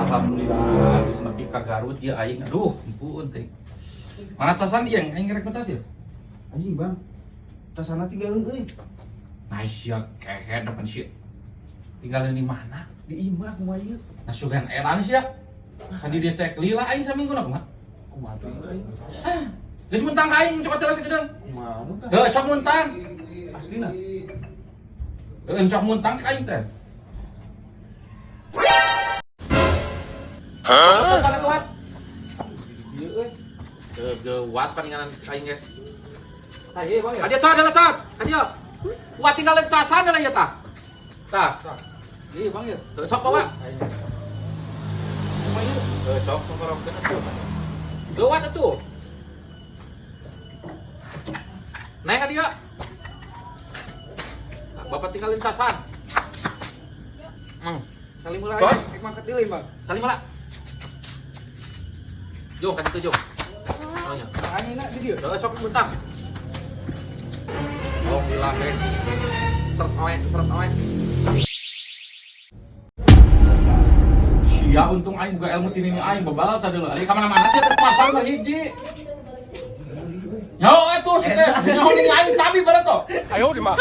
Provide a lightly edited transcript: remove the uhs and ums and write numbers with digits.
Alhamdulillah, geus nepi ka Garut ieu aing. Aduh, ampun teh. Mana casan ieu aing rek ngecas ya? Anjing, Bang. Tasana tinggalin euy. Nah, sia kehed depan sia. Tinggalin di mana? Di imah kumaha ieu? Nah, sugan edan sia. Kan di teh lila aing saminggu na kumaha? Kumaha tuh euy? Ah, geus muntang ka aing cokot heula sakedeung. Kumaha tah? Heuh, sok muntang. Aslina. Heuh, sok muntang ka aing teh. Hah? Sana kuat. Ieu euy. Gewat paninganan aing ge. Tah ieu, Bang ya. Kadia cot, adalah cot. Kadia. Wah, tinggalin casan lah ya tah. Tah. Ieu, Bang ya. Heuh, sok bawa. Kumaha ieu? Heuh, sok sok korongkeun atuh. Gewat atuh. Naik ka dia. Nah, Bapak tinggalin casan. Hmm. Salim heula Coy. aing, rek mangkat deui, Bang. Salim lah. Jung, ka ditu jung. Oh nya. Anjing di dieu. Heuh, sok muntah. Alhamdulillah teh. Seret oe, seret oe. Sia untung aing boga ilmu tini aing babal tadi lho. Ari ka mana-mana sia teh pasar mah hiji. Nyaho atuh si teh, nyaho nini aing tabi barat to. 哎呦我的妈！